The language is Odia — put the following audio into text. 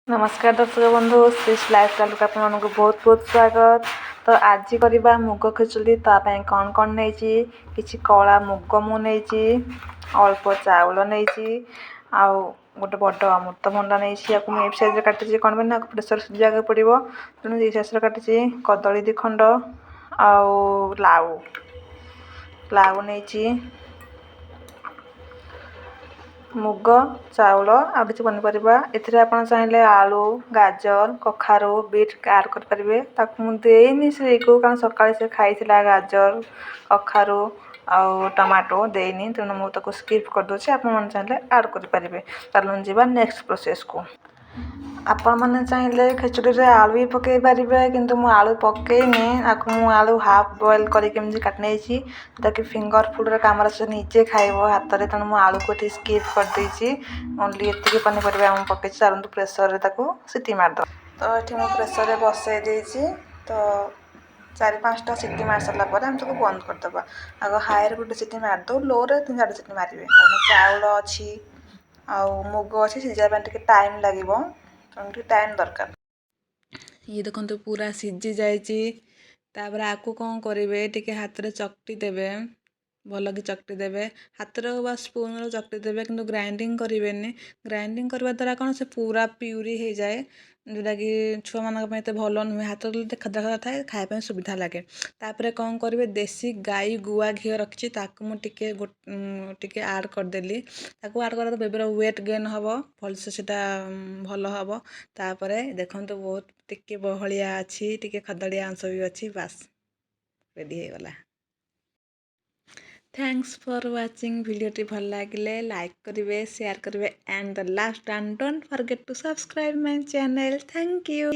ନମସ୍କାର ଦର୍ଶକ ବନ୍ଧୁ, ଶ୍ରୀସ୍ ଲାଇଫଷ୍ଟାଇଲକୁ ଆପଣମାନଙ୍କୁ ବହୁତ ବହୁତ ସ୍ୱାଗତ। ତ ଆଜି କରିବା ମୁଗ ଖେଚୁଡ଼ି। ତା ପାଇଁ କ'ଣ କ'ଣ ନେଇଛି? କିଛି କଳା ମୁଗ ମୁଁ ନେଇଛି, ଅଳ୍ପ ଚାଉଳ ନେଇଛି ଆଉ ଗୋଟେ ବଡ଼ ଅମୃତଭଣ୍ଡା ନେଇଛି। ୟାକୁ ମୁଁ ଏଇ ସାଇଜ୍ରେ କାଟିଛି। କ'ଣ ପାଇଁ ନା ପ୍ରେସର ସିଝେଇବାକୁ ପଡ଼ିବ, ତେଣୁ ଏଇ ସାଇଜ୍ରେ କାଟିଛି। କଦଳୀ 2 ଖଣ୍ଡ ଆଉ ଲାଉ ଲାଉ ନେଇଛି। ମୁଗ, ଚାଉଳ ଆଉ କିଛି ପନିପରିବା। ଏଥିରେ ଆପଣ ଚାହିଁଲେ ଆଳୁ, ଗାଜର, କଖାରୁ, ବିଟ୍ ଆଡ଼୍ କରିପାରିବେ। ତାକୁ ମୁଁ ଦେଇନି ଶ୍ରୀକୁ, କାରଣ ସକାଳେ ସେ ଖାଇଥିଲା ଗାଜର, କଖାରୁ ଆଉ ଟମାଟୋ। ଦେଇନି, ତେଣୁ ମୁଁ ତାକୁ ସ୍କିପ୍ କରିଦେଉଛି। ଆପଣମାନେ ଚାହିଁଲେ ଆଡ଼୍ କରିପାରିବେ। ଚାଲନ୍ତୁ ଯିବା ନେକ୍ସଟ ପ୍ରୋସେସ୍କୁ। ଆପଣମାନେ ଚାହିଁଲେ ଖେଚୁଡ଼ିରେ ଆଳୁ ବି ପକାଇ ପାରିବେ, କିନ୍ତୁ ମୁଁ ଆଳୁ ପକାଇନି। ଆକୁ ମୁଁ ଆଳୁ ହାଫ୍ ବଏଲ୍ କରିକି ଏମିତି କାଟି ନେଇଛି, ଯାହାକି ଫିଙ୍ଗର ଫୁଡ଼ର କାମରେ ସେ ନିଜେ ଖାଇବ ହାତରେ। ତେଣୁ ମୁଁ ଆଳୁକୁ ଏଠି ସ୍କିପ୍ କରିଦେଇଛି। ଓନ୍ଲି ଏତିକି ପନିପରିବା ମୁଁ ପକାଇଛି। ଚାଲନ୍ତୁ, ପ୍ରେସରରେ ତାକୁ ସିଟି ମାରିଦେବା। ତ ଏଠି ମୁଁ ପ୍ରେସରରେ ବସେଇ ଦେଇଛି। ତ 4-5ଟା ସିଟି ମାରି ସାରିଲା ପରେ ଆମେ ତାକୁ ବନ୍ଦ କରିଦେବା। ଆଗ ହାଇରେ ଗୋଟେ ସିଟି ମାରିଦେଉ, ଲୋରେ 3-4ଟା ସିଟି ମାରିବେ, କାରଣ ଚାଉଳ ଅଛି ଆଉ ମୁଗ ଅଛି, ସିଝିବା ପାଇଁ ଟିକେ ଟାଇମ୍ ଲାଗିବ। ତେଣୁ ଟିକେ ଟାଇମ୍ ଦରକାର। ଇଏ ଦେଖନ୍ତୁ, ପୁରା ସିଝି ଯାଇଛି। ତାପରେ ଆକୁ କ'ଣ କରିବେ? ଟିକେ ହାତରେ ଚକଟି ଦେବେ, ଭଲକି ଚକଟି ଦେବେ। ହାତରେ ବା ସ୍ପୁନ୍ରେ ଚକଟି ଦେବେ, କିନ୍ତୁ ଗ୍ରାଇଣ୍ଡିଙ୍ଗ କରିବେନି। ଗ୍ରାଇଣ୍ଡିଙ୍ଗ କରିବା ଦ୍ୱାରା କ'ଣ, ସେ ପୁରା ପ୍ୟୁରି ହେଇଯାଏ, ଯେଉଁଟାକି ଛୁଆମାନଙ୍କ ପାଇଁ ଏତେ ଭଲ ନୁହେଁ। ହାତରେ ଦେଖା ଦେଖା ଥାଏ, ଖାଇବା ପାଇଁ ସୁବିଧା ଲାଗେ। ତାପରେ କ'ଣ କରିବେ? ଦେଶୀ ଗାଈ ଗୁଆ ଘିଅ ରଖିଛି, ତାକୁ ମୁଁ ଟିକେ ଟିକେ ଆଡ଼୍ କରିଦେଲି। ତାକୁ ଆଡ଼୍ କରିବା ବେବିର ୱେଟ୍ ଗେନ୍ ହେବ, ଭଲସେ ସେଇଟା ଭଲ ହେବ। ତାପରେ ଦେଖନ୍ତୁ, ବହୁତ ଟିକେ ବହଳିଆ ଅଛି, ଟିକେ ଖଦଡ଼ିଆ ଅଂଶ ବି ଅଛି। ବାସ୍, ରେଡ଼ି ହେଇଗଲା। Thanks for watching. ଭିଡ଼ିଓଟି ଭଲ ଲାଗିଲେ ଲାଇକ୍ କରିବେ, ସେୟାର କରିବେ and the last and don't forget to subscribe my channel. Thank you.